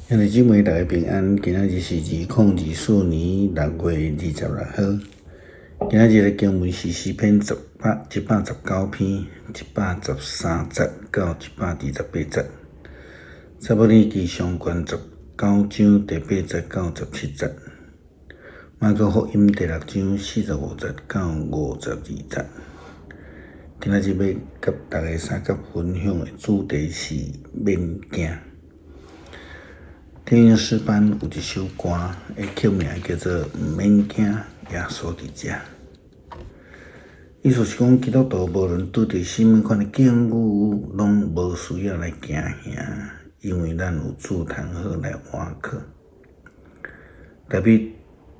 兄弟姊妹，大家平安。今仔日是2024年6月26號。今仔日的經文是詩篇119篇113節到128節。撒母耳記上卷19章第8節到17節。馬可福音第6章45節到52節。今仔日欲佮大家相佮分享的主題是免驚。天鷹詩班有一首歌的曲名叫做《毋免驚，耶穌佇遮》。意思是講，基督徒無論拄著啥物款的境遇，攏無需要來驚嚇，因為咱有主通好來倚靠。大衛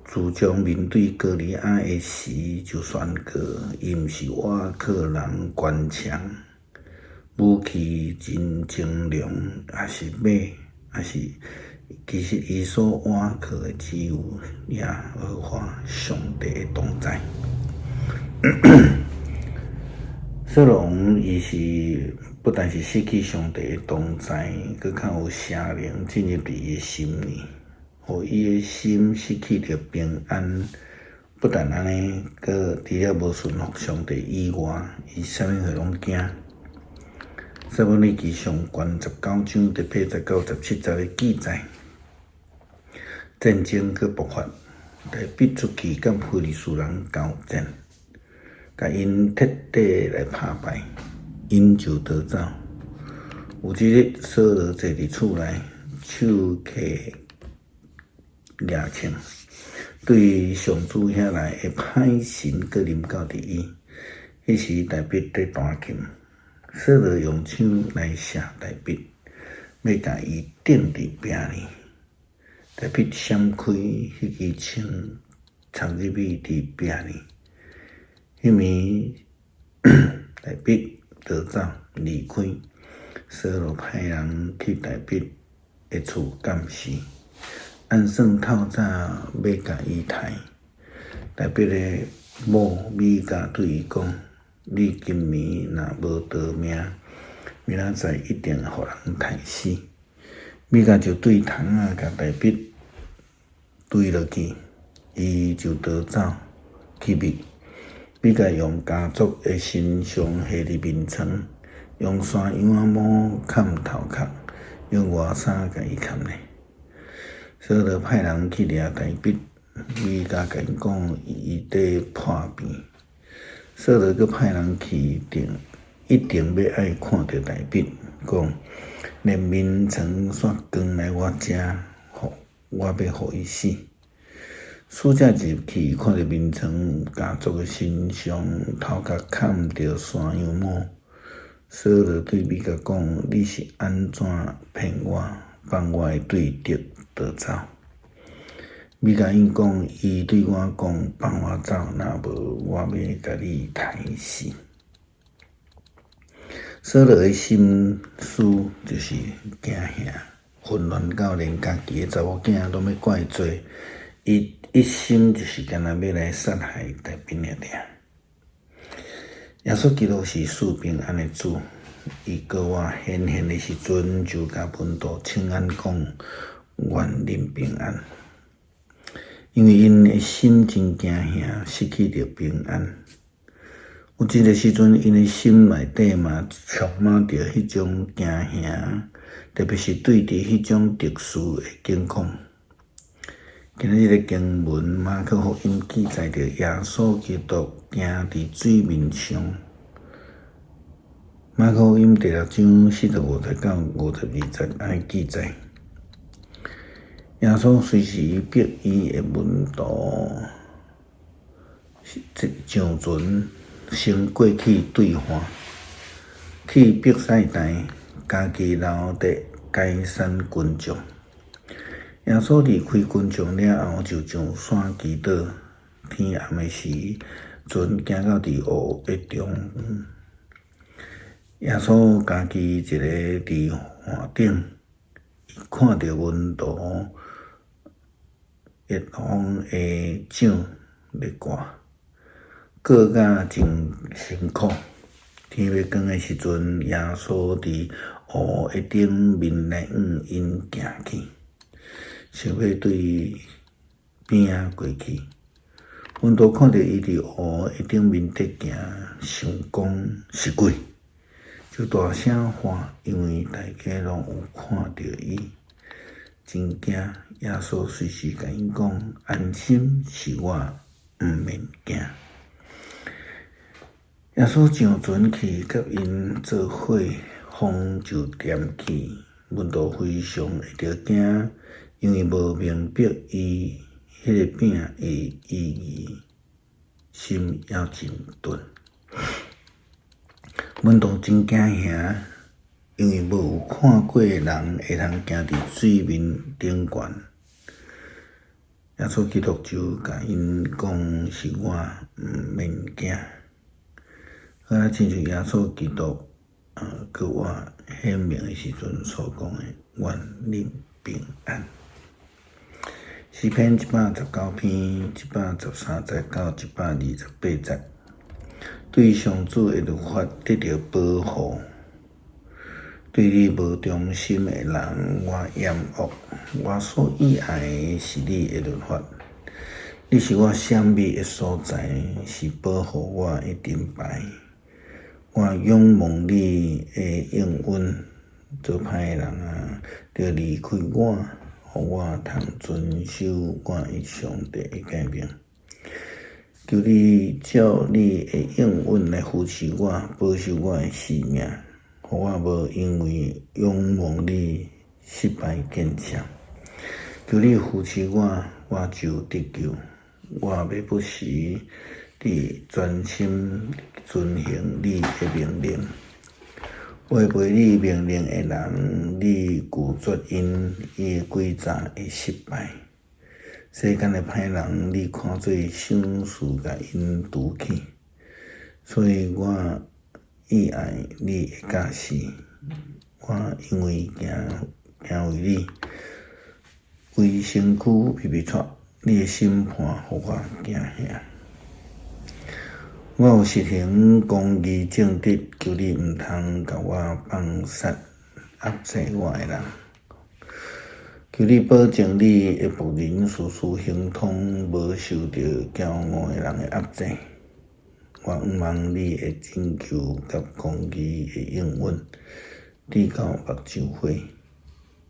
自從面對歌利亞的時，就宣告，伊毋是倚靠人堅強，武器真精良，抑是馬，抑是其實伊所倚靠的只有耶和華上帝的同在。掃羅王伊是不但是失去上帝的同在，閣較有邪靈進入佇伊的心裡，予伊的心失去著平安。不但按呢，閣除了無順服上帝以外，伊啥物貨攏驚。撒母耳記上卷19章第8節到17節的記載，戰爭閣爆發，大衛出去佮非利士人交戰，共𪜶徹底來拍敗，𪜶就逃走。有一日，掃羅坐佇厝內，手提牙槍，對上主遐來的歹神閣臨到佇伊。彼時大衛佇彈琴，掃羅用槍來射大衛，欲共伊釘佇壁裡。大衛閃開彼支槍，插入去佇壁裡。彼暝大衛逃走離開，掃羅派人去大衛的厝監視，按算透早欲共伊刣。大衛的某米甲對伊講：你今暝若無逃命，明仔載一定予人刣死。米甲就對窗仔共大衛墜落去，伊就逃走去匿。米甲用家族的神像下佇眠床，用山羊仔毛崁頭殼，用外衫共伊崁咧。掃羅派人去掠大衛，米甲共𪜶講伊佇破病。掃羅閣派人去，定一定欲愛看著大衛，講連眠床煞扛來我遮，予我欲予伊死。使者入去，看著眠床家族的神像，頭殼崁著山羊毛。掃羅對米甲講：你是按怎騙我，放我的對敵逃走？米甲應講：伊對我講，放我走，若無我欲共你刣死。掃羅的心思就是驚嚇，混亂到連家己的查某囝攏欲怪罪，伊一心就是干焦欲來殺害大衛爾爾。耶穌基督是賜平安的主，伊閣活顯現的時陣，就共門徒請安講：願恁平安。因為𪜶的心真驚嚇，失去著平安。有一個時陣，𪜶的心內底嘛充滿著彼種驚嚇，特別是對佇彼種特殊的境況。今仔日的經文馬可福音記載著耶穌基督行佇水面上。馬可福音第6章45節到52節按呢記載，耶穌隨時逼伊的門徒上船，先過去對岸，去伯賽大，家己留佇解散群眾。耶穌離開群眾了後，就上山祈禱。天暗的時，船行到佇湖的中。耶穌家己一个佇岸頂，伊看著門徒逆風的槳咧割，割甲真辛苦。天欲光的時陣，耶穌佇湖的頂面來向𪜶行去。想欲對邊仔過去。門徒看著伊佇湖的頂面綴行，想講是鬼，就大聲喊，因為大家攏有看著伊，真驚。耶穌隨時共𪜶講：安心，是我，毋免驚。耶穌上船去，佮𪜶做伙，風就恬去。門徒非常會著驚，因為無明白伊彼个餅的意義，心猶真鈍。門徒真驚嚇，因為無有看過人會通行佇水面頂懸。耶穌基督就共𪜶講：是我，毋免驚。好啊，親像耶穌基督閣活顯明的時陣所講的，願恁平安。詩篇119篇113節到128節，對上主的律法得著保護，對你無忠心的人，我厭惡。我所喜愛的是你的律法，你是我閃避的所在，是保護我的盾牌。我仰望你的應允，做歹的人啊，著離開我，予我通遵守我的上帝的誡命。求你照你的應允來扶持我，保守我的性命，予我無因為仰望你失敗見識。求你扶持我，我就得救。我欲不時佇專心遵行你的命令。違背你命令的人，你拒絕𪜶，伊的詭詐會失敗。世間的歹人，你看做賞賜共𪜶除去，所以我喜愛你的教示。我因為敬畏你，規身軀皮皮掣，你的審判予我驚嚇。我有實行公義正直，求你毋通共我放殺壓制我的人。求你保證你的僕人事事亨通，無受著驕傲的人的壓制。我仰望你的拯救佮公義的應允，直到目睭花。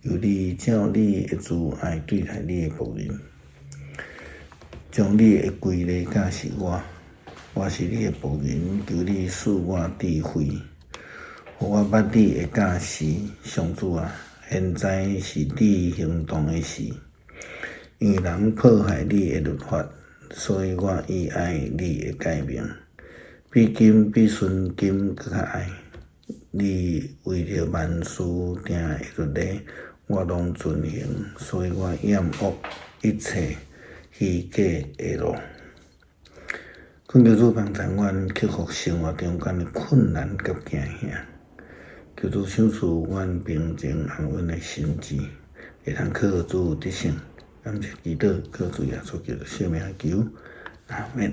求你照你的慈愛對待你的僕人，將你的規例教示我。我是你的僕人，求你賜我智慧，予我捌你的教示。上主啊，現在是你行動的時，因為人破壞你的律法，所以我喜愛你的誡命，比金比純金閣較愛。你為著萬事定的律例，我攏遵行，所以我厭惡一切虛假的路。懇求主幫助阮克服生活中間的困難佮驚嚇，求主賞賜阮平靜安穩的心志，會通靠主得勝。感謝祈禱，靠主耶穌基督聖名求，阿們。